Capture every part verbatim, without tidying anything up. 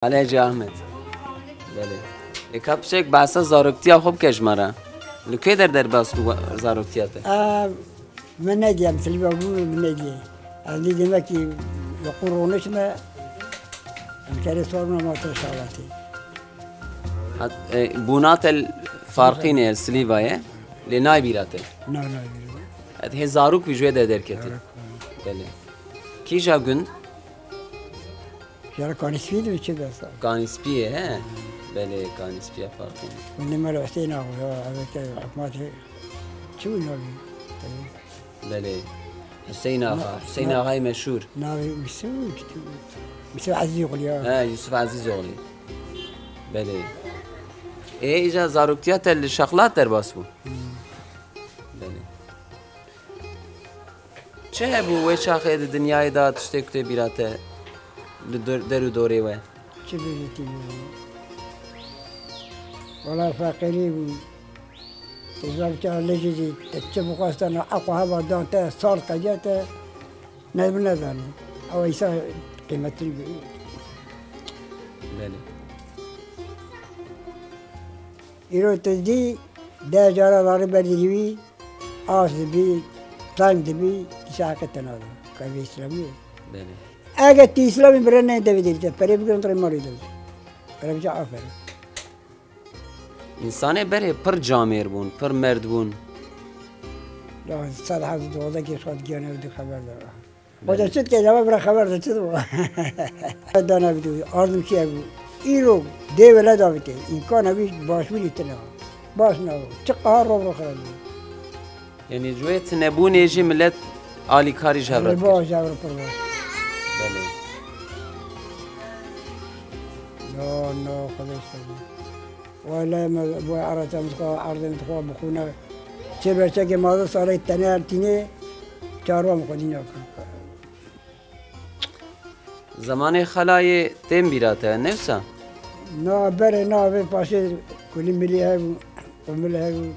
Alê Hacî Ahmet. Belê. E, ka piçek behsa zaroktiya xwe bike ji me re. Li kê der derbas bû zaroktiya te? Ev, min nediye, em Silîva bû, min nediye. Ez dî demek ki li qûr rûniştime, em kerê sor bûna ma te şalatê. Hat, e, bûna te li Farqînê, li Silîva ye. Lê nayê bîra te? Na, nayê bîra. Et hê zarok bî ji wê de derketî. Zarok, ha. Belê. Kîja gund? Jara Kanîspî de çi dest al? Kanîspî ye, he? Belê, Kanîspî ye Farqînê. Gundê me li Huseyna bû, ya, evet, evet, Ahmet, çi bû navê? Belê. Hüseyin Axa. Na-, Hüseyin na-, Axayê meşhûr. Navê Yusuf, Yusuf Ezîzoğlu ya. He, Yusuf Ezîzoğlu. Belê. Ê, îca zaroktiya te li Şexlat derbas bû? Hmm. Belê. Çi hebû wê çaxê di dinyayê de tiştê ku tê bîra te li dor-, der û dorê we? Çi bêjî tî bû? Wela feqîrî bû. Tecrübe çawa lê jî te çi bixwesta na eqwa heva dan te sar qediya te ne bi nezanî. Ew îsa qîmetli bû. Belê. Îro tu dî deh cara rarî berdî wî, as dibî, teng dibî, îsa heqê te nada. Qevê Îslamî. Belê. Eger tu Îslamî bire ne devê dêrî te, perê bigirin rê marî de. Pere bica aferin. Însanê berê pir camêr bûn, pir merd bûn. Ya, sed hezar dozekê şad giyane di xeber de. Belê. Hoca çi dikey, dava bira xeber de çi dibo? Dana bidû, ardim çi ev. Îro dê wele davitê, îmkana wî başbûnî tine. Baş nabo. Çi qahar ro ro xeber bû. Yanî ji wê tinebûnê jî milet alîkarî ji hev re dikir. Baş, ji hev re pir baş. Belê. No, no, Xwedê ser. Wele me bo erete min xwe, erdê min xwe bixwîne. Çê berçekê ma du salê tenê ertînê, çarwa min xwedî nakir. Zemanê xelayê tên bîra te, ne wisa? Na, berê na, vê paşê kulî milî hebû, qumil hebû.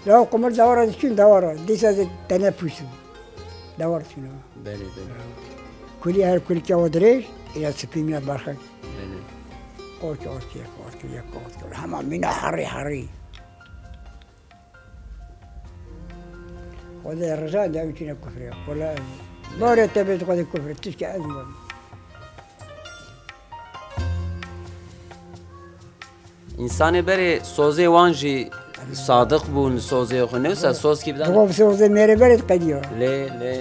Ya qumil dewara diçûn dewara, dîsa zî tenê pûs bû. Dewar çûna. Belê, belê. Kulî her kulî kewa dirêj, ya spî mîna berxek. Belê. Qort, qort, qort, qort. Hema mîna herî, herî. Xwedê rijan de em çûne kufrê. Xwela barê te bêt Xwedê kufrê, tişkî ez nizanim. Însanê berê sozê wan jî sadiq bûn, sozê xwe ne wisa soz kî bidane? Digo bi sozê mêrê berê diqediya. Lê, lê.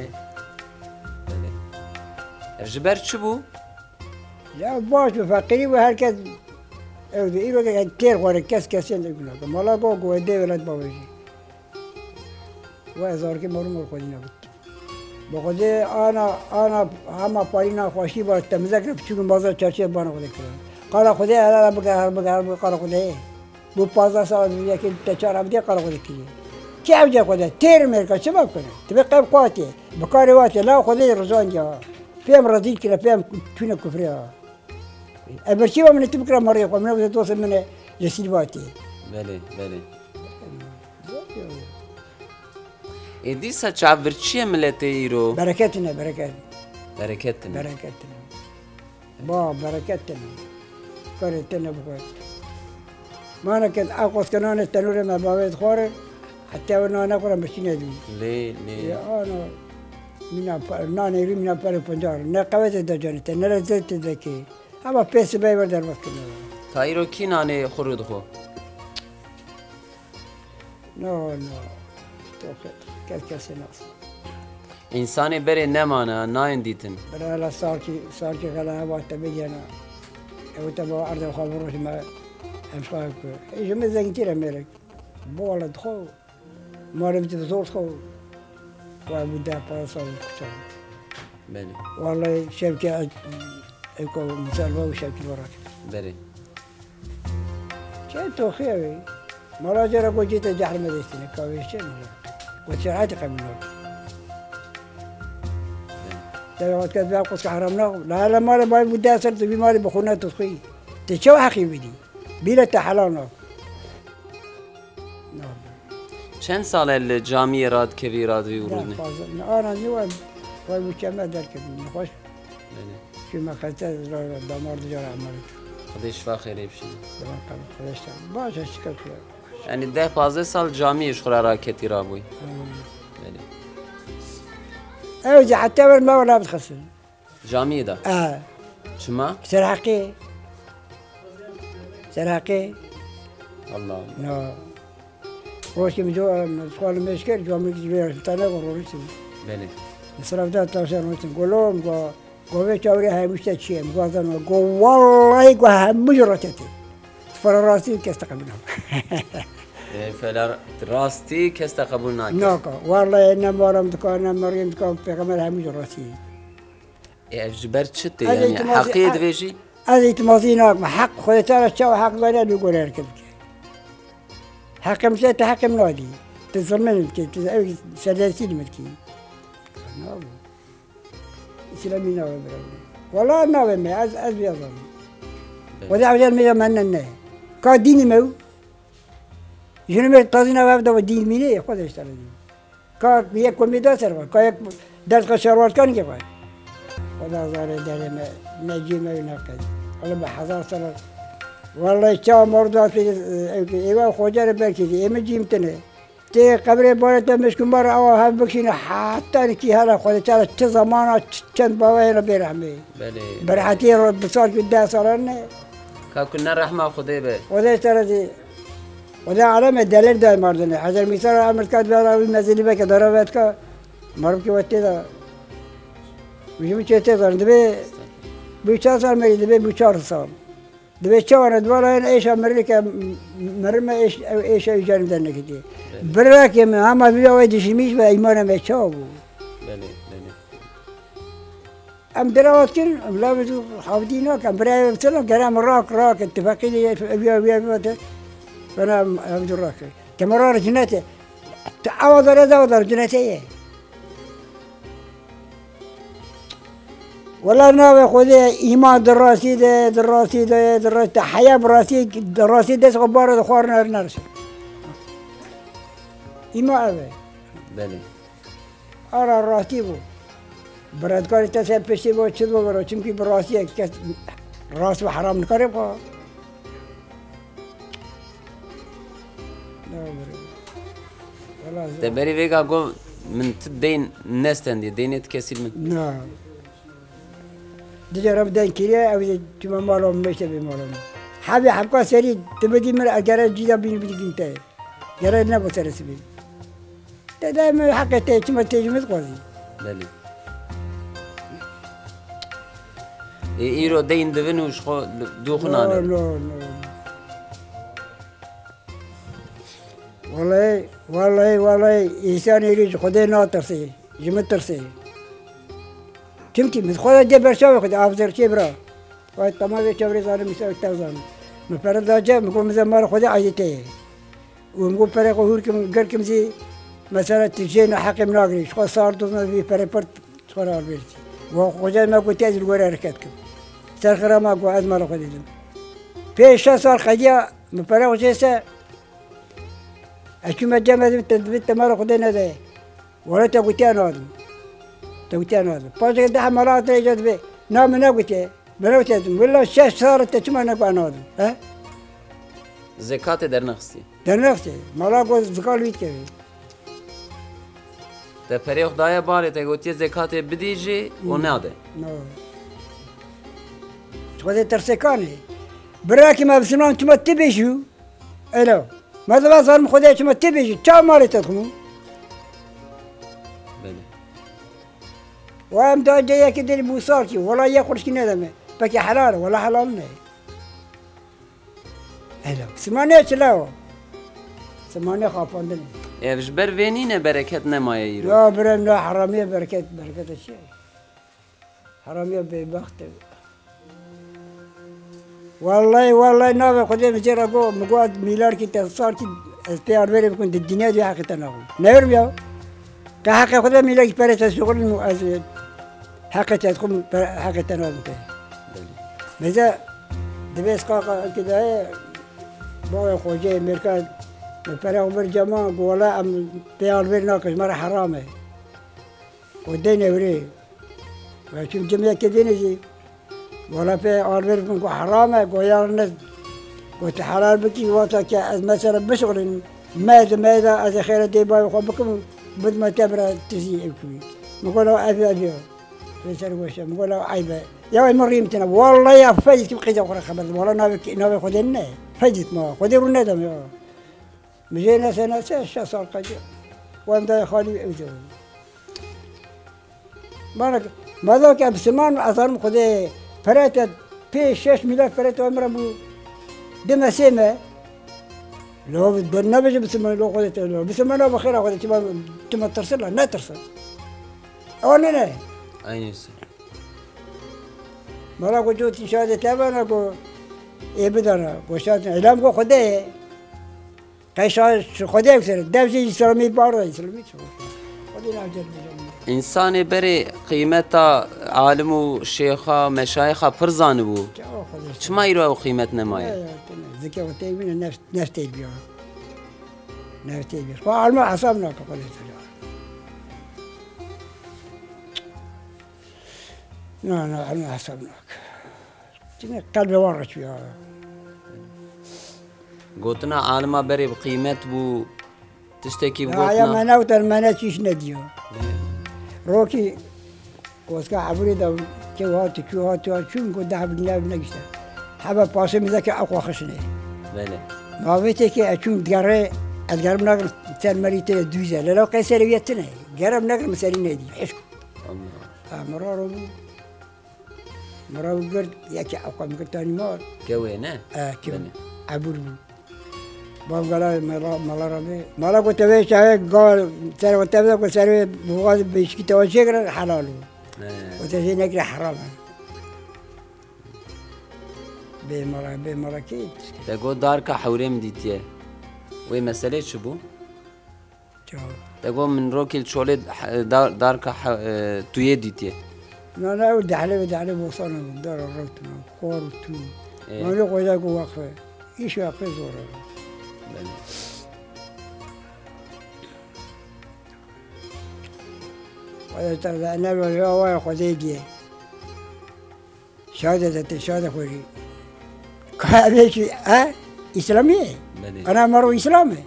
Belê. Ev ji ber çi bû? Ya baş bi feqîrî bû, her kes ew dî. Îro de têr xware, kes kesên de guna. Mala go go dê welat bavêjî. We zarokê marû mar xwedî nebit. Bi Xwedê ana, ana hema parî naxweşî ba, temizek re piçûk in baza çarşiyê bana Xwedê kirin. Qala Xwedê helal bike, her bike, her bike, qala Xwedê. Bû pazdeh sal yekê te çar evdê qala Xwedê kiriye. Kî evdê Xwedê? Têr mêrka çima kune? Ti bê qev xwatê. Bi karê watê, la Xwedê rijandiya. Pê em rezîl kire, pê em tune kufrê ha. Ev birçî ve min tu bikira marê xwe, min ev dostê min e, li Silvatê. Belê, belê. Ê dîsa çavbirçî ye miletê îro? Bereket tine, bereket. Bereket tine. Bereket tine. Ba, bereket tine. Karê tine bixwe. Mane ke ew qoske nanê tenûrê me bavê dixwarin, heta ew nane xwe re me çî nedî. Lê, lê. Ya ana, mîna pe-, nanê wî mîna perê pencar. Ne qewetê de canê te, ne lezzetê de kê. Hema pê sibê wer derbas kirine. Ta îro kî nanê xurû dixwe? No, no. Kes kesê nas. Însanê berê nemane, nayên dîtin. Bira la sarkî, sarkî xela heva te bigihene. Ew te bo erdê xwe birojime, em xwe ku. Ê ji min zengîntî re mêrek. Bo wele dixwe. Malê min zor xwe. Wa bû deh panzdeh sal kuçan. Belê. Wallahî şevke ez, eko misal ba û şevkî wara. Belê. Çe toxiye wê. Mala cara gocê te cehr me destine, kavê çe mala. Got şeraytê qebûl nake. Te got ke ben qoska heram na. La hele mala bay bu deh ser tu bir mali bu xuna tu xi. Te çe heqî bidî? Bîle te helal na. Çend sal e li camiyê radikevî, radivî û rûdinê? Ana ne var, var bu çeme derkevî. Xweş. Belê. Çi me xeste damar dicara emanet. Xwedê şifa xêrê bişîne. Devam kalın, Xwedê şifa. Baş e, şikir kule. Yani deh pazdeh sal camiyê ji xwe re raketî rabûy. Hmm. Belê. Ew jî heta wer me wela bidixistin. Camiyê de? E. Çima? Serheqê. Serheqê. Allah Allah. No. Roşkê min co, em, sual mêj kir, camiye ki vê tane go roriştim. Belê. Mesela bir daha tavsiye roriştim. Golom go, go ve çawrê hemû tişt çi ye? Go zano, go vallahi go hemû jî raketî. Fera rastî kes te qebûl nake. Ê, fela rastî kes te qebûl nake. Naka. Vallahi ne maram dika, ne meriyem dika, pêxember hemû jî rastî. Ê, ev ji ber çi tê? Ez Yani îtimazî, heqiyê ez, divê jî? Ez îtimazî nakim. Heq Xwedê te re çawa heq zane, li gore herkes bike. Heqê min se te heqê min nadî. Tu zilmê min dikî, tu ew serdestî li min dikî. Nabû. Îslamî navê bira min. Wala navê me, ez, ez vê zanim. Belê. Xwedê ewzel me ya me ne ne. Ka dînî me û. Jinê me tazî navê ev de dîn mînê, Xwedê ji te re dîn. Ka yek komî da ser xwe, ka yek dest xwe şerwat kan ki xwe. Xweda zare derê me, me cî me wî neqet. Wele bi hezar sene. Wallahî çawa mor da pê, ew ki, êva xoca re belkî ki, ê min cî min tine. Tê qebrê barê te mişkû mar awa hev bikşîne, heta nikî hele Xwedê te re çi zamana, çi çend bava hêne bê rehmê. Belê. Berhetî ro bi sal ki deh salan ne. Ka ku ne rehma Xwedê be. Xwedê te re dî. Xwedê aleme delil day mardine. Hezar mîsal emir kat vera wî mezilî veke dara vetka. Marif ki wetê da. Wî çê tê zan dibe. Bu çar sal merî dibe, bu çar sal. Dibe çawa ne dwala ên êşa mirinike, mirime êş, ew êşa wî canî dernekitî. Belê. Birakê min hema vîya wê dijimîş ve îmana me çawa bû. Belê, belê. Em dirawat kirin, em lavê zû hawdî nakin. Birayê min bitilin, gere min rak, rak, tifeqî lê, eviya, eviya, eviya te. Bena em, em zû rak. Te me ra cinete. Te awa dare, awa dare cinete ye. Wela navê Xwedê îman di rastî de, di rastî de, di rastî de, heya bi rastî, di rastî dest xwe bare di xwarin er nerse. Îma ev e. Belê. Ara rastî bû. Biredkarî te ser piştî bo çi bo biro, çimkî bi rastî ye kes rast ve heram nikare bixwe. Na biro. Wela Te berî vêga got, min ti deyn nestendî, deynê ti kesî min. Na. Dice re bi deyn kiriye, ew de çima mala min meşte bê mala min. Hebê hebka serî, tu bidî min, egere cîda bîn bidî gîn te. Gere ne bo serê sibê. Te de min heqê te, çima te ji min dixwazî? Belê. Ê, îro deyn divin û ji xwe li dû xwe No, nadin. no, no. Wallahî, wallahî, wallahî, însan êrî ji Xwedê natirsê, ji min tirsê. Çimkî min xwe de dê ber çavê xwe de, avzerçê bira. Vay, tamam vê çavrê zanim, îsa te zanim. Min pere da ce, min got, min ze mala Xwedê aydê te ye. Û min got, perê xwe hûr kim, gir kim zî, mesela tu jê ne heqê min nagirî. Ji xwe sar dozna vî perê pir xwe re albêrtî. Wa xoca me got, ez li we re hereket kim. Ser xira ma got, ez mala Xwedê dim. Pênc şeş sal qediya, min pere xwe jê se, ez çûme cem, ez dibit, te dibit te mala Xwedê nede. Wala te gotiya nadim. Te gotiya nadim. Paşê de hemala te êca dibe. Na min negotiye. Min negotiye. Willa şeş sal te çima negotiye nadim. He? Zekatê dernexistî. Dernexistî. Mala go zikal wî dikeve. Te perê xwe daye balê, te gotiye zekatê bidî jî, o Hmm. nade. No. Xwedê tersekanê. Birakî me bisimran çima ti bêjû? Elo. Me dibe zanim Xwedê çima tê bêjî, çawa malê te dixwim? Belê. Wa em da ceyekê dêrî bûsar kî, wela yek xurşkî nedeme. Pekî helal e, wela helal ne. Elo. Simanê çi lawo? Simanê xapandin. Ev ji ber vê nîne bereket nemaye îro. Ya birem, ne heramiye bereket, bereket çi? Heramiya bêbext e. Wallahî, wallahî navê Xwedê min jê re got, min got, mîlarkî te sar kî ez pê alvêrê bikim, di dinya dî heqê te naxwim. Newirim ya. Te heqê Xwedê mîlarkî perê te şixulin û ez heqê te dixwim, pe-, heqê te nadim te. Mêze divê sqaqa ki dayê, bavê xoceyê mêrka, min perê xwe bir cema, got, wala em pê alvêr nakin, ji me re heram e. Û deynê wirê. Ve çim cimiyekê dêne jî. Wala pê alvêr bikin ku heram e, ku yar ne, ku tu helal bikî, wata ke ez mesela bişixulînim, me di me de ez ê xêra dê bavê xwe bikim û bidime te bira tizî ev kivî. Min got, "Law ev, ev ya." Lê ser weş e. Min got, "Law eyb e." Ya min rîm tine. Wallahî ya fecit kim qîza xwe re xeber. Wala navê, navê Xwedê ne. Fecit ma. Xwedê rû nedem ya. Min jê nese nese şeş sal qediya. Wan dayê xalî ew de. Bana, ma da ke Müslüman, ez zanim Xwedê pere te pê şeş milyar pere te emre bû. Dime sê me. Lo, ben nebêje Müslüman, lo Xwedê te, lo. Müslüman abi xêra Xwedê, çima, çima tirsir la, ne tirsir. Ewa ne ne. Aynı şey. Mala ku cotî şadê te bana ku ê bidana. Ku şadê, îlam ku Xwedê ye. Qey şa-, şi Xwedê ew ser, dev jî Îslamî bar da, Îslamî çi? Xwedê navcet bêje. Însanê berê qîmeta alim û şêxa, meşayîxa pir zanibû. Çawa Xwedê. Çima îro ew qîmet nemaye? Ya, ya, tene, zikê xwe tê bîne, neft, neft tê biya. Neft tê biya. Xwe alma hesab nake Xwedê te. Na, na, alma hesab nake. Çimê qelbê wan reş bûya. Gotina alima berê bi qîmet bû, tiştekî bi Ya, ya gotina. Me newtan, me ne çîş nediyo. Rokî koska Ebûrê de kew hat, çû hat, çû hat, çûn ku deh bin, neh bin negişte. Hebe paşê min zeke aqwa xişinê. Belê. Mavêtê ke ez çûm digerê, ez gerim nagirim ser merî tê dûze. Lelo qey serê wîye tine. Gerim nagirim serî nedî. Hişk. Allah. Ha, mira ro bû. Mira wî girt, yekî ewqam girtanî mar. Kewê ne? E, kew. Belê. Ebûr bû. Bav gala mala, mala ra bê. Mala ku tevê çayê gal, ser o tevde ku serê boğaz beşikî teva çêkire helal bû. He. O te jê nekire heram e. Bê mala, bê mala kê? Te got darka hewrê min dîtiye. Wê meselê çi bû? Çawa? Te got min rokî li çolê he-, dar-, darka he-, e, tuyê dîtiye. Na, na, ew dehlê ve dehlê bosana bû, dara rot me, xwar û tû. Ê. Malê xweda ku weqfe. Îş weqfe zor e. Belê. Xweda te ne ve ya wa xwedê diye. Şade de te şade xwe jî. Ka ev kî, he? Îslamî ye? Belê. Ana maro Îslam e.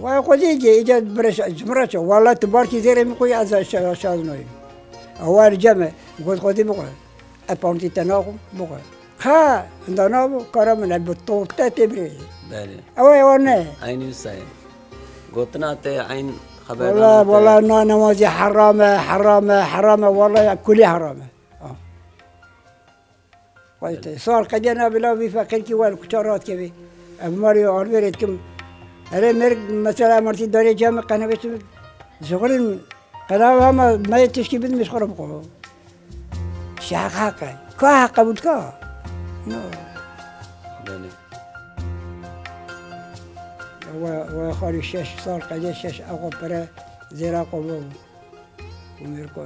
Vay Xwedê diye, îca bire şa-, ji min re çe. Wala tu barkî zêrê min xwe ez şa-, şa-, şaz nayim. Ew li cem e. Got Xwedê bixwe. Ez pantî te naxwim, bixwe. Qe, inda nabo, kara min e, bi topte tê birê. Belê. Ew ê wan ne. Eynî wisa ye. Gotina te eyn xeberdana Wala, te. Wala na nemazî heram e, heram e, heram e, wala ya kulî heram e. Ha. Vay te, sar qediya na bila vî feqîrkî wel kuça rahat kevê. Ev marî alvêrê dikim. Erê mêrik mesela emartî darê cem qenevê çi zixurin qenav hema me tişkî bidin mişxurim xo. Şeq heq e. Ka heq qebûl ka? No. Belê. Wa, wa xalî şeş sal qediya şeş axa pere zêra xo bû. Umêr ko.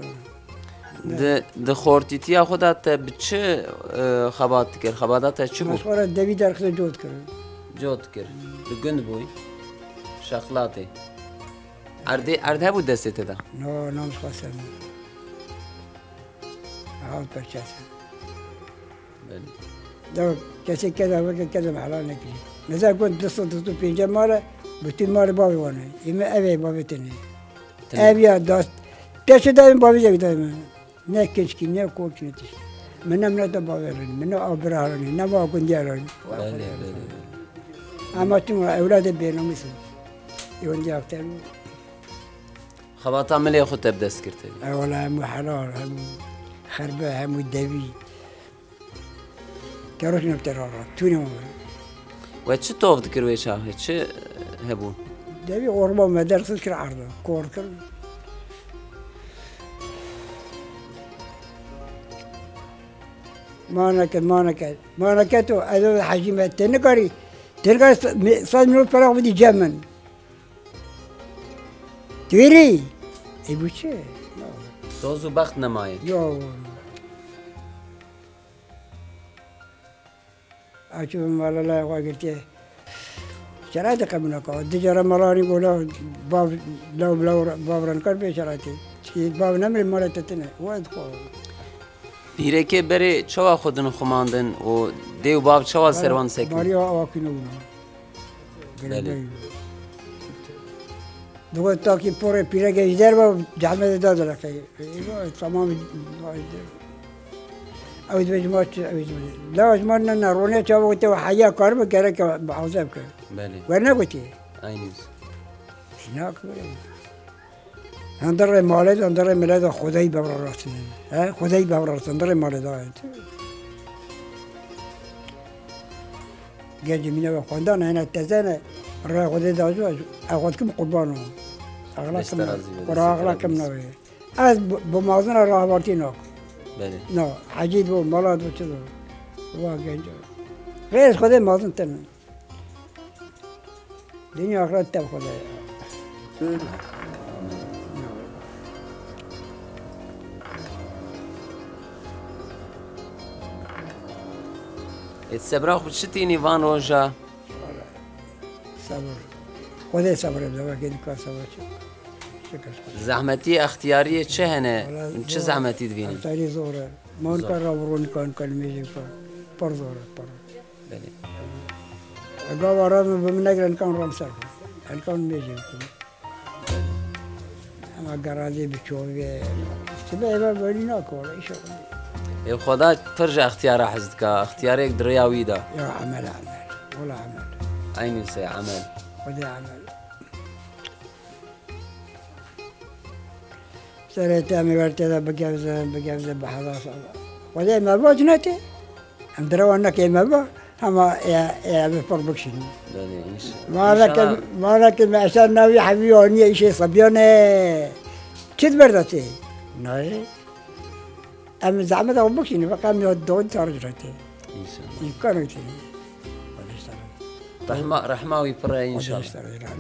Di, di xortîtiya xwe de te bi çi, e, xebat dikir? Xebata te çi bû? Ez xwe re devî derxist cot kir. Cot kir. Bi gund bûy. Şexlatê. Erdê, erd hebû destê te de? No, nam xwe ser. Hal perçe ser. Belê. Da kesê keda veke keda me helal nekirî. Mesela got du sed, du sed û pêncî male, bütün male bavê wan e. Ê me ev ê bavê te ne. Tine. Ev ya da, te çi dayê min bavê zek dayê min. Ne keçkî, ne koç, ne tişt. Min ne mineta bavê rin, min ne abira rin, ne va gundiya rin. Belê, belê, belê. Ama tüm evladê bênamîs in. Ê gundiya aktar. Xebata milê xwe te bi dest kir tevî. E wala hemû helal, hemû xerbe, hemû devî. Keroş ne te ra ra, tûne ma. We çi tov dikir wê çaxê? Çi hebû? Devî orma me dersiz kir erda, kor kir. Maneke, maneke, maneke tu, ez o hecî me, te nikarî, te nikarî sa-, me-, saz milyon pera bidî cem min. Tu vêrî? Ê bu çi? Soz û bext nemaye. Yo. Açû mala laya xwe girtiye. Şeraytê qebûl naka. Di cara mala anî gola bav, law, law, bav renkar bê şeraytê. Çi bav nemrê mala te tine. Wa dixwe. Pîrekê berê çawa xwe dinixumandin û dê û bav çawa ser wan disekirin? Bariya awa kî newna. Belê. Gerek Dixwest takî porê pîrek ji derve cehmedê da direqe. Eyvah, tamam. Ew dibêje ma çi, ew dibêje. Lawa ji ma ne, ne, ronê çawa gote we heya karibe gerek bi hewze bike. Belê. We negotî. Eynî. Jinak be. Hundirê malê de, hundirê milê de Xwedayî bevraratine. He? Xwedayî bevraratine, hundirê malê de. Gencê mîne ve xwendan hene teze ne, raya Xwedê da jû, ez xwe dikim qurban o. Axlakim, Beste razî be, xwe ra destê te axlakim razî be. Navê. Ez bi, bi mazina rahavartî nak. Belê. Na, hecî dibo, mala dibo, çi dibo. Wa genco. Rêz Xwedê mazin tene. Dinya axiret tev Xwedê ye. Ê sebra xwe çi tînî van roja? Sebir. Xwedê sebirê bide, wekî dika sebir çi? Çi kes xwedê? Zehmetî, extiyariyê çi hene? Wala Çi zor. Zehmetî divînin? Extiyarî zor e. Ma Zor. Nika ravurû nika, nika li mêjê bike. Pir zor e, pir. Belê. Gava ram bi min negire, nika ram ser. Nika mêjê bikim. Ama garazê bi çorê. Sibe eve bölü nako, inşallah. Ê Xweda pir ji extiyara hez dika. Extiyarek di rêya wî de. Ya emel, emel. Wala emel. Eynî se emel. Xwedê emel. Serê te em ê wer tê de bigevzin, bigevzin bi hezar sal. Xwedê me va cinetê. Em direwan neke me va, hema ê, ê, em ê pir bikişînin. Belê, înşallah. Ma veke, Înşallah. Ma veke me eşar navî hevî aniye îşê sebiyan e. Çi diber de tê? Nayê. Em zehmet xwe bikişînin, feqet em ya dawî çar ciratê. Înşallah. Îmkan yok tê. Rehma, rehma wî pir e, înşallah.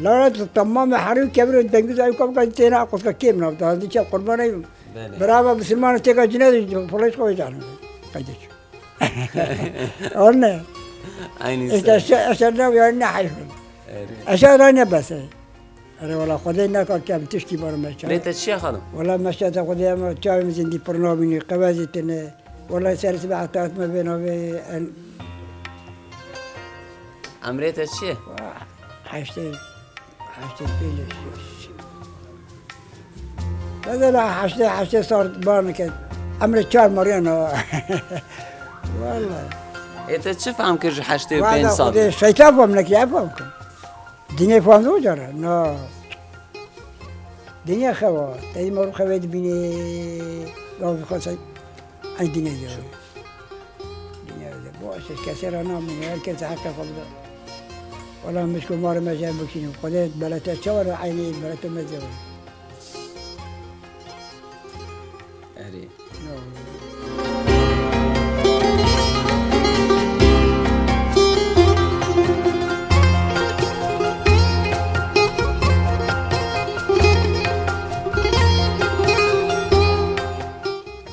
Lala tu tamam herî kevir dengî zayî kavga têna qoska kêm nav. Daha diçe qurban ey. Belê. Brava Müslüman têka cine de polis koy canım. Kaydek. Orne. Aynı Işte şey. Eşe, eşe ne yani ne hayvan. Evet. Eşe ne bese. Erê wela Xwedê neka kem tiştî bar me çay. Lê te çi ye xalim? Wela me şete Xwedê em çavê min zindî pir nabînî, qevezî tine. Wela ser sibe heta me vê navê en Emrê te çi ye? Wah, heştê, heştê pênc. Mesela heştê, heştê sar bar nike. Emrê çar mariyan o. Wela. Ê te çi fehm kir ji heştê û pênc Wada salî? Xwedê şeytan fehm neke, ya fehm kir. Dinê fam zor cara, na. Dinya xewa, tey mor xewe dibînê, ya xwasa, ay dinya zor. Dinya zor. Bu aşe kesê ra namîne, her kes heqê xwe bida. Wala mişko mar me jê bikşînim. Xwedê belete çawa ra eynî belete me zor. Erê.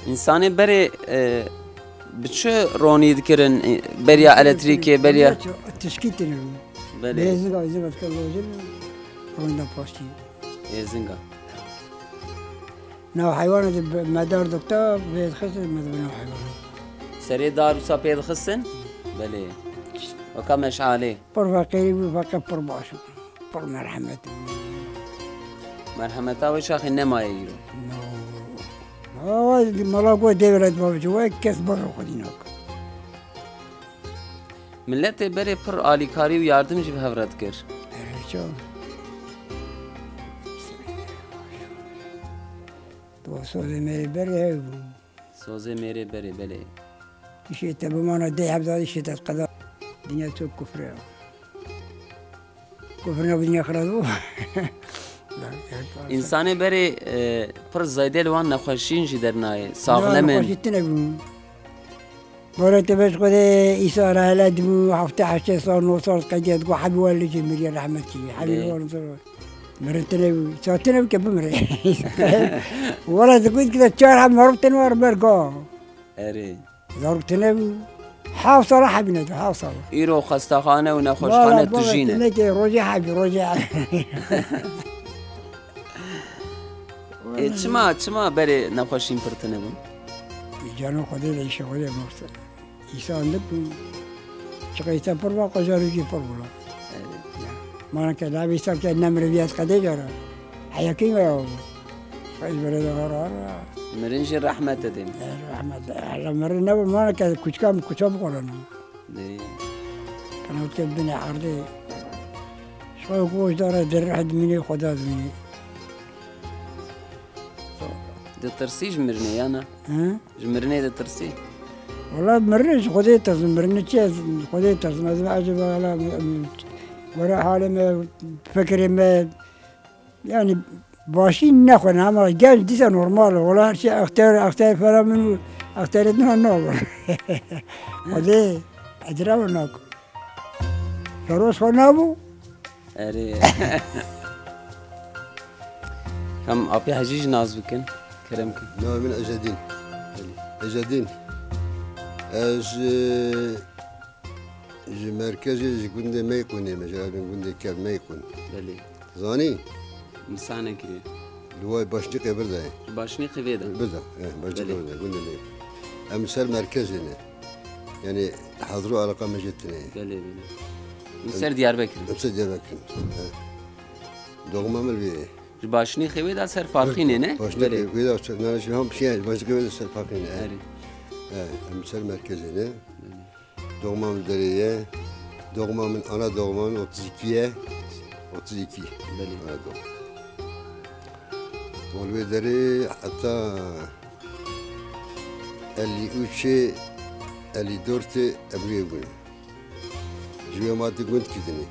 Însanê berê, e, bi çi ronî dikirin, e, beriya elektrîkê, beriya Tişkî tine. Belê. Bêzinga, êzinga dike lojin, ronda pastî. Êzinga. Nav heywana de be-, medar dikta, vê dixistin, me dibina heywana. Serê dar wisa pê dixistin? Belê. Weka meşalê. Pir feqîrî bû, feqîr pir baş bû. Pir merhemet bû. Merhemeta wê çaxê nemaye îro. No. Awa, mala go devlet babacı, wek kes bixwe xwedî nak. Miletê berê pir alîkarî û yardim jî bi hev re dikir. Erê, çawa? Tu sozê mêrê berê hev bû. Sozê mêrê berê, belê. Îşê te bimana dê hebda, îşê te qeda. Dinya çok kufre ya. Kufrina bi dinya xirab bû. Însanê berê, e, pir zêde li wan nexweşiyên jî dernayê. Saxlem in. Nexweşî tine bû. Bara te beş xwe de îsa re hele dibû, hefte heştê sal, no sal qediya digo hebî wan li cê miriye rehmet kiriye. Hebî Lê. Wan sal. Mirin tine bû. Sa tine bû ke bimire. Wala digo ki de çar heb meriv tine war berga. Erê. Zarok tine bû. Heft sala hebîne tu, heft sala. Îro xwestaxane û nexweşxane tijî ne. Wala, baba, tine ke rojê hebî, rojê hebî. Ê, çima, çima berê nexweşîn pir tine bûn? Îcano Xwedê de îşe Xwedê mafte. Îsa andik bû. Çiqe îsa pir ba, qejarî jî pir bû la. Evet. Ya. Mana ke la vîsa ke ne miriviyet qedê cara. Heyekî ve ya bû. Xwedê bere de har har. Mirin jî rehmet edin. Ya, rehmet. Hala mirin ne bû, mana ke kuçka mi kuça bixorana. Lê Qenotê binê erdê. Şoy goş dare, di reh dimînê, Xweda dimînê. Ditirsî ji mirinê ya na? Hı? Ji mirinê ditirsî? Wala mirinê ji Xwedê tirsim, mirinê çi ez ji Xwedê tirsim, ez eceba wala, were halê me, fikirê me, yani başî nexwene ama genç dîsa normal e. Wala her şey exter, exter falan min û exterê din nabin. Xwedê ecrema nak. Feroz xwe nabû. Erê. Kam apê Hecî jî nas bikin. Kerem kin. Navê min Ecedîn. Ecedîn. Ez, e, ji merkezê, ji gundê Meyqûnê me, ji gundê Kev Meyqûn. Belê. Zanî? Misa nekiriye. Li way Başnîqê vir de ye. Başnîqê vê de. Vir de, he, Başnîqê Belê. Vir de, gundê Meyqûn. Em ser merkezê ne. Yani hezro alaqa me jê tine ye. Belê, belê. Em ser Diyarbekir. Em ser Diyarbekir. He. Doğma min vê. Ji Başnîqê wê de ser Farqînê ne? Başnîqê Belê. Wê de ser, nane, şimdi hem şey, Başnîqê wê de ser Farqînê, he. Erê. He, em ser merkezê ne. Belê. Doğma min derê ye. Doğma min, ana doğma min otuz iki ye. Otuz iki. Belê. Ana doğma. Wan wê derê heta elli üçê, elli dörtê emrê bûne. Ji wê ma di gund kidinê.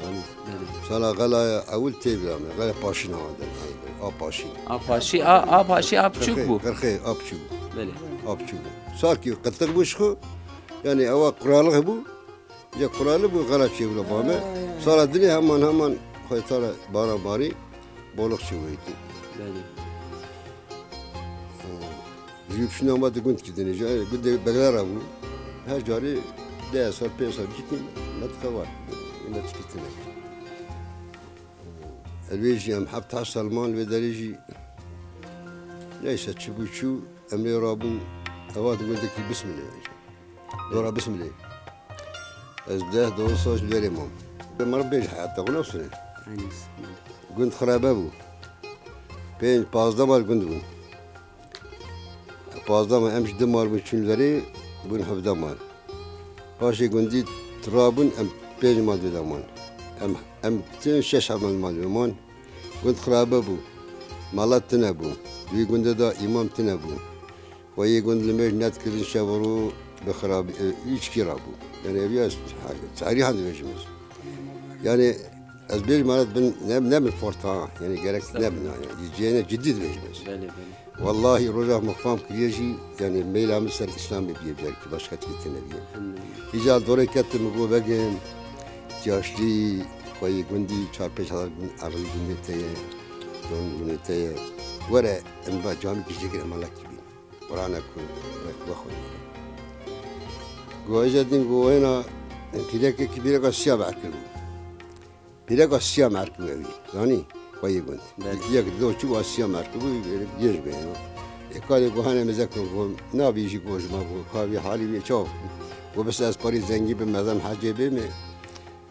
Yani, Belê. Sala xela ewil tê bira me. Xela paşîn hawa der. A paşîn. A paşî, a, a paşî a piçûk bû. Qirxê, qirxê, a piçûk bû. Belê. A piçûk bû. Sakî qirtiq bû ji xwe. Yani ewa quralix bû. Ya qurali bû, xela çêbû ba me. Sala dinê heman heman xwe tara bara barî. Bolix çêbû. Belê. Ji pişna ma di gund kidinê, ji gundê Beglera bû. Her carê deh sal, pênc sal cîkî me dixe var. Me dikitine. Elwê jî em heft heşt sal man, wê derê jî neyse çi bû çû, em lê rabûn, eva di gundekî Bismilê. Dora Bismilê. Ez deh doza ji derê mam. Meriv bêje heyata xwe nafsine. Aynen. Gund xirabe bû. Pênc, pazdeh mal gund bûn. Pazdeh mal, em ji du mal bûn çûn derê, bûn hevdeh mal. Paşê gundî tira bûn, em pênc mal dê de man. Em, em tin şeş mal mal dê man. Gund xirabe bû. Mala tine bû. Di wî gundê de îmam tine bû. Xweyê gund li mêj nedikirin şev û rû bi xirabî, e, îçkî rabû. Yani ev ya tarîhan dibêjim ez. Yani ez bêjim, me bin, ne, ne bin forta, yani gerek ne bin, yani cihêne cidî dibêjim ez. Belê, belê. Wallahî roja min xwam kiriye jî, yani meyla min ser Îslamê bîye, belkî başka tiştê tune bîye. Elhamdülillah. Îca dorê ketim, min got begim, yaşlî, xweyê gundî, çar pênc hezar gund, erzî gundê te ye, don gundê te ye. Were, em ba camî kiştê kir, em alakî bîn. Qur'ana ku wek wexwe. Go Ecedîn go hêna pîrekekî pîreka siya ber kiribû. Pîreka siya mer kiribû evî. Zanî? Xweyê gund. Belê. Yek do çû wa siya mer kiribû, gêj bihêno. Ê karê go hene mezek go, nabî jî go ji ma go, ka vî halî wê çaw. Go bes ez parî zengî bim, mezem hecê bê me.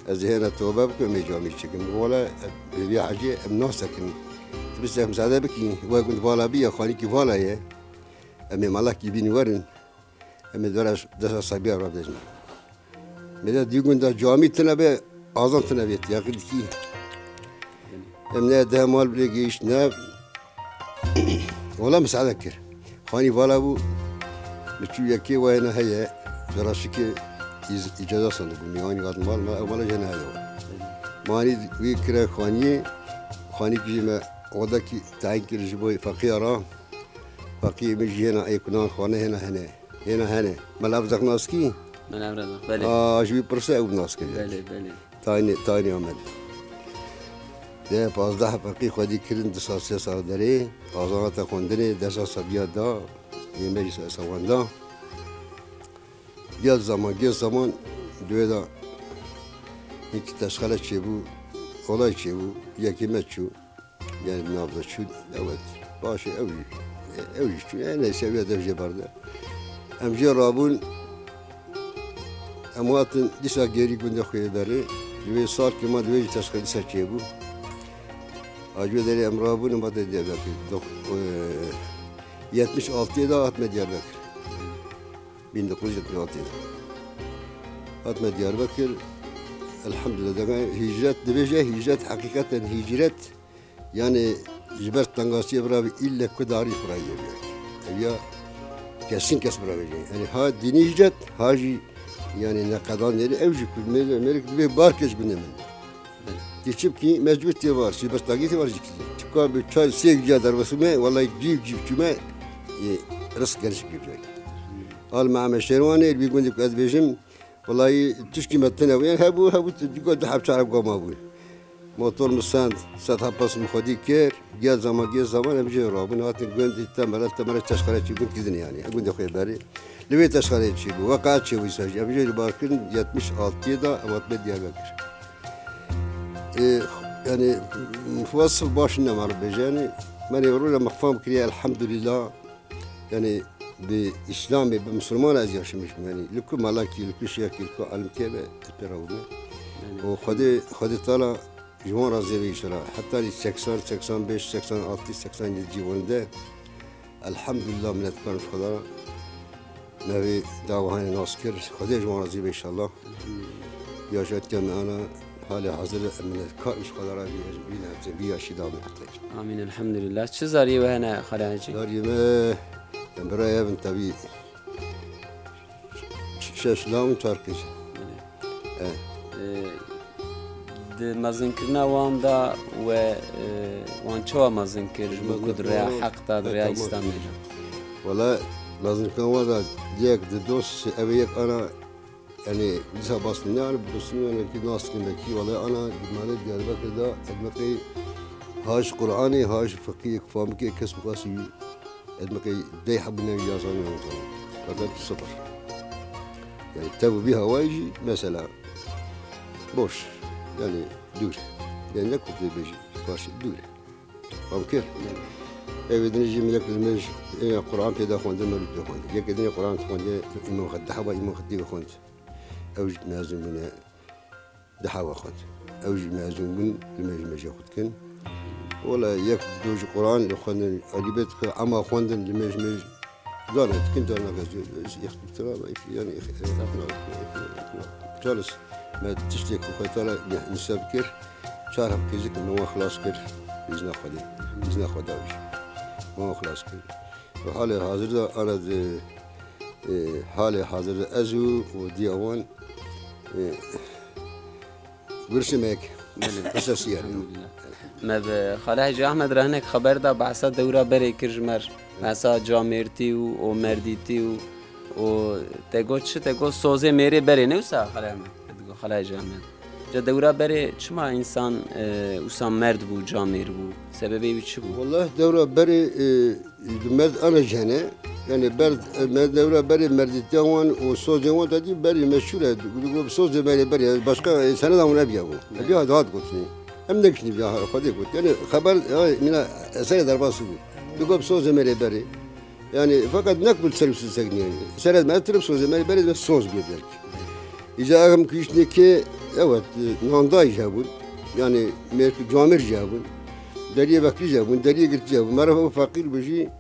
Ez ê hêna tobe bikim, ê camî çikim. Wala, bi vî hecê em nas dikin. Tu bes ez mizade bikî, we gund vala bî ya, xanîkî vala ye. Em ê malakî bîn werin. Em ê dora desa sabiya re bêjin. Mêde dî gunda camî tine be, azan tine be, yaqî dikî. Em ne deh mal bile gihişt, ne. Wala misade kir. Xanî vala bû, mi çû yekê wayena heye, ceraşikê îz-, îcaza sandı bû, nîhanî hat mal, ma, ew mala jene heye. Manî wî kire xaniyê, xanî kî me odakî tayin kir ji bo feqiya ra. Feqî min jî hêna ê kunan xane hêna hene. Hêna hene. Mela Evreq nas kî? Mela Evreq, belê. A, ji wî pirse ew nas kiriye. Belê, belê. Taynê, taynê Amed. De pazdeh feqî xwedî kirin, du sal, sê sal derê. Azan hate xwendinê, dersa sebiya da. Yê me jî se-, sewanda. Gel zaman, gel zaman, duê da. Hîkî teşxele çêbû, olay çêbû, yekê me çû. Yani navda çû, evet. Başê ew jî. Ew jî çû, e, neyse, ew ya dev jê berde. Em jê rabûn, em hatin dîsa gêrî gundê xwe yê berê. Ji wê salkê ma di wê jî teşxê dîsa çêbû. A ji wê derê em rabûn, em hatin Diyarbekir. Dok-, e, yetmiş altiyê de hatime Diyarbekir. Bin dokuz yüz yetmiş altı. Hatime Diyarbekir, elhamdülillah, deme hicret, dibêje hicret, heqîqeten hicret, yani ji ber tengasiyê bira bi îlle ku darî xwe rayê bêje. Ev ya kesin kes bira bêje. Yani ha dînî hicret, ha jî yani neqedan nêrî, ev jî ku mêrek, mêrek dibê bar keş gundê min. Tê çi bikî, mecbûr tê var, sî bes tagî tê var jî kî. Çika bi çar sê giya derbasî me, wellahî cîv cîv çûme, e, risk geniş bir cayî. Al me Eme Şerwanê, bir gundê ku ez bêjim, wellahî tişkî me tune bû, yani hebû, hebû, çika du heb çar heb gama bû. Motor mi send, sed heb pes mi xwedî kir, gel zaman, gel zaman, em jê rabûn, hatin gundê temere, temere teşxere çî gund gidin yani, gundê xwe berê. Li wê teşxereyê çî bû, weqat çê wî ser jî, em jê li bar kirin, yetmiş altiyê de em hatime Diyarbekir. Ê, yani, wesf baş nîne meriv bêje, yani, me nê rûne me fam kiriye, elhamdülillah. Yani, bi Îslamê, bi Misilman ez yaşamış bûm, yani, li ku melekî, li ku şêxkî, li ku alimkê be, ez pê re bûme. Yani. Û Xwedê, Xwedê Teala ji wan razî be înşallah. Heta seksen, seksen beş, seksen altı, seksen yedi civarında, elhamdülillah, minnetdar ji Xweda. Me vê dawa hene nas kir. Xwedê ji wan razî be înşallah. Yaşa me ana halê hazir e, minnetdar ji Xweda re bî, ez bî, ez bî yaşî da me qetê. Amîn, elhamdülillah. Çi zariyê we hene, Xalê Hecî? Zariyê me, em birayê hev in tevî. Şeş law in çar qîz. Belê. E. E, di mezinkirina wan de we, e, wan çawa mezin kir ji bo ku di rêya heq de, di rêya Îslamê de? Wala mezinkirina wan de yek di dost ev yek ana, yani dîsa bas ne ana, bas ne ana ki nas kirin de ki, wala ana di malê Diyarbekir de edmeqê haj Qur'anê, haj fiqiyê, famikê kes bixwasî Ez me qey deh hebûne ya zanî wan zanî. Fakat sıfır. Yani tev bî hawayê jî mesela boş. Yani dûr. Yani ne kurdê bêjî, karşı dûr. Fam kir. Evê dinê jî milek li me jî, e, Quran pê de xwendin, mewlid pê xwendin. Yekê dinê Quran xwendin, îmam xwe, deh heba îmam xetîbê xwend. Ew jî mezin bûne. Di hewa xwend. Ew jî mezûn bûn, li mêj mêjê xwe dikin. Wela yek du ji Quran li xwendin, elîbet dike, ema xwendin li mêj mêj, carna dikin, carna gez, ixtibtira, yani, Charles, me tiştê ku xwe tala nîse bikir, çar heb qîzik me wan xilas kir, îzna Xwedê, îzna Xweda wî. Me wan xilas kir. Û halê hazir de ana di, e, halê hazir de ez û, û diya wan, e, Gurşimek. Belê. Esasî yani. Elhamdülillah. Me bi Xalê Hecî Ahmed re hinek xeber da, behsa dewra berê kir ji me re. Behsa camêrtî û, û merdîtî û, û te got çi, te got sozê mêrê berê, ne wisa Xalê Ahmed? Te digot Xalê Hecî Ahmed. Ca dewra berê çima însan, e, wisa merd bû, camêr bû? Sebebê wî çi bû? Wallah dewra berê, e, Di merd ana jene, yani ber, me dewra berê merdîtiya wan û sozên wan te dî berê meşhur e. Digo bi sozê berê berê, başka, e, sene da wan ebiya bû. Evet. Ebiya da hat gotinê. Em nekişnî biya Xwedê got. Yani xeber, ya, mina eserê derbas bû. Digo bi sozê merê berê. Yani fakat nek bi ser bi sosek yani. Seret me tirip sozê merê berê me soz bû belki. Îca em kişnê ke, evet, e, nandayî jî hebûn. Yani mêrk camêr jî hebûn. Deriyê vekrî jî hebûn, deriyê girtî jî hebûn. Meriv ew feqîr bû jî,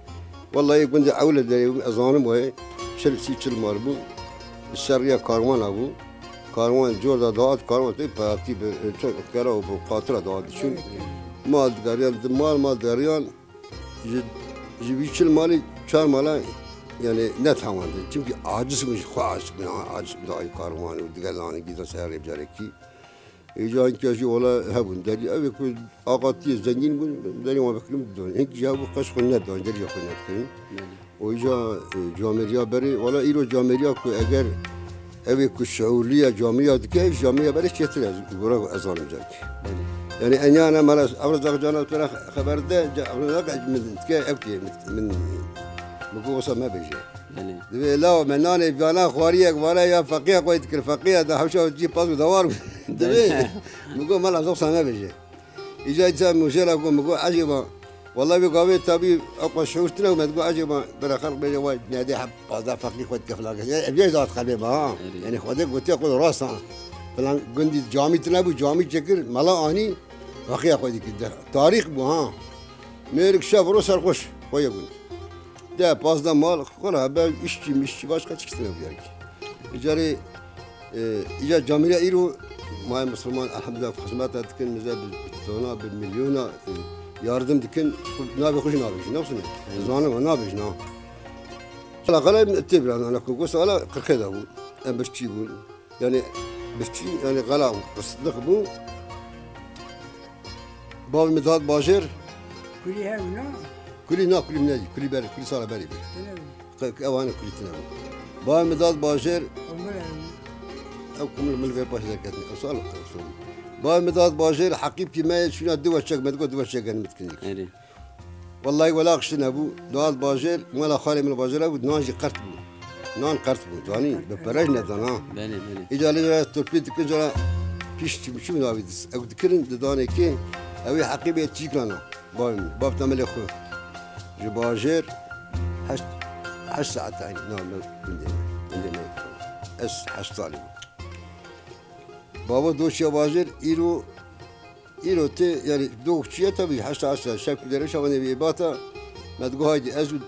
wellahî gundê ewle derê bû, ez zanim wayê, çil, sî çil mal bû. Li ser riya karwana bû. Karwan cor da dihat, karwan tê peyatî bi, e, çi, kera û bi qatira dihat diçûn. Mal digeriyan, di mal, mal digeriyan. Ji, ji vî çil malî çar mala, yani, netewandin. Çimkî aciz bûn, ji xwe aciz bûn, aciz bûn, dayî karwan û digelanî gîdan ser rê carekî. Êca hinkî jî wala hebûn. Derî ev ê ku aqatiyê zengîn bûn, derî wan vekirin didon. Hinkî jî hebû qeş xwe nedon, derî xwe nedikirin. Belê. Û îca, e, camêriya berê, wala îro camêriya ku eger ev ê ku şiûrliya camêriya dike, camêriya berê çêtir e, gora ez zanim carek. Belê. Yani enya ne mala, evra zak cana tu ra xeber de, ca-, evra zak min dike ev ki, min, min, min ku wasa me bêje. Belê. Divê law me nanê vana xwariyek vana ya feqiya xwe dikir, feqiya da hewşa cî pas û dawar bû. Divê, belê, min ku mala zok sana bêje. Îca îca mujela ku min ku ecêba, Wala wê gavê tabî ew qas şûr tune û me digot, ecêba bira xelq bêje, vay, nedê heb pazdeh feqî xwe dike filan kes. Yani, ev yek zat xebê me, ha. Erê. Yani, Xwedê gotiye xwe rast, ha. Filan gundî camî tune bû, camî çekir, mela anî, feqiya xwe dikir. De, tarîx bû, ha. Mêrik şev ro serxweş, xwe ye gund. De, pazdeh mal, xwe re hebe, işçî, mişçî, başka çi tune bû yani. Îcarê E, îca camîre îro mayê Misliman, elhamdülillah, xizmeta dikin, bize bi tona, bi milyona, e, yardim dikin, navê xwe jî nabêjin, ne wisa ne? Zanim, nabêjin, ha. Ala xala tê bira, ana ku gosa ala qirxê de bû. Em birçî bûn. Yani birçî, yani xala qirxê bû. Bavê min dihat bajêr. Kulî hev na? Kulî na, kulî min nedî. Kulî ber, kulî sala berê bû. Tine bû. Qe-, ew hane kulî tine bû. Bavê min dihat bajêr. Ew min ew. Ew kumil mil vê paş derketin. Ew sal, ew sal. Bavê min dihat bajêr, heqîpkî me yê çûna du weçek me digot, du weçek genî min dikin. Erê. Wellahî wela qiştî nebû. Dihat bajêr, mala xalê min bajêr bû, nan jî qert bû. Nan qert bû, zanî, bi pere jî nedan, ha. Belê, belê. Îca lê jara turpî dikin, jara pîş çi, çi min avî dis. Ew dikirin, didanê kê, ew ê heqî bê çîkana. Bavê min, bav temelê xwe. Ji bajêr heşt, heşt saet, ay, na, na, gundê me, gundê me. Ez heşt salî bûm. Bavo doşiya bajêr, îro, îro tê, yani, doh çiye tabii, heşta, heşta, şev ku derê şavan evi bata, me digo, haydi, ez û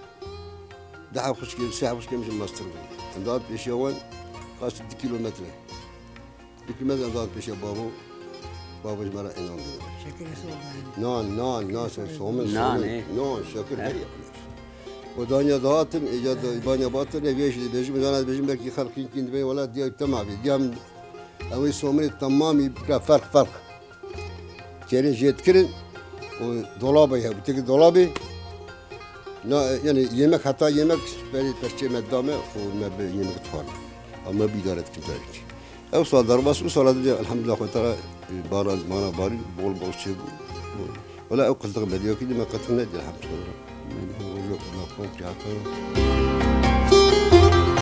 deh xwişkê, sê xwişkê min ji mastir bû. Em dihat pêşiya wan, qas du kilometre. Du kilometre em dihat pêşiya bavo, bavo ji me re înan bîne. Şekilê soğuk yani. Nan, nan, nan, so-, somin, Nan, somin. e. Nan, şekir, her yakılır. O danya dihatin, êca da, banya batin, ev yê jî dibêjim, zana dibêjim, belkî xelqîn kîn dibê, wela diya tema bî. Diya Ew ê somirê temamî bikira ferq ferq. Çêrê jê dikirin û dolabê hebû. Têkî dolabê, na, yani yemek, heta yemek berê peşçê me dame û me bi yemek dixwarin. Ama bi îdare dikin tabii ki. Ew sal derbas, û sala din elhamdülillah Xwedê Teala, e, baran, mana barî, bol bol çêbû. Wela ew qiltiq beriya kî dime qiltiq nedî elhamdülillah. Yok, yok, yok, yok.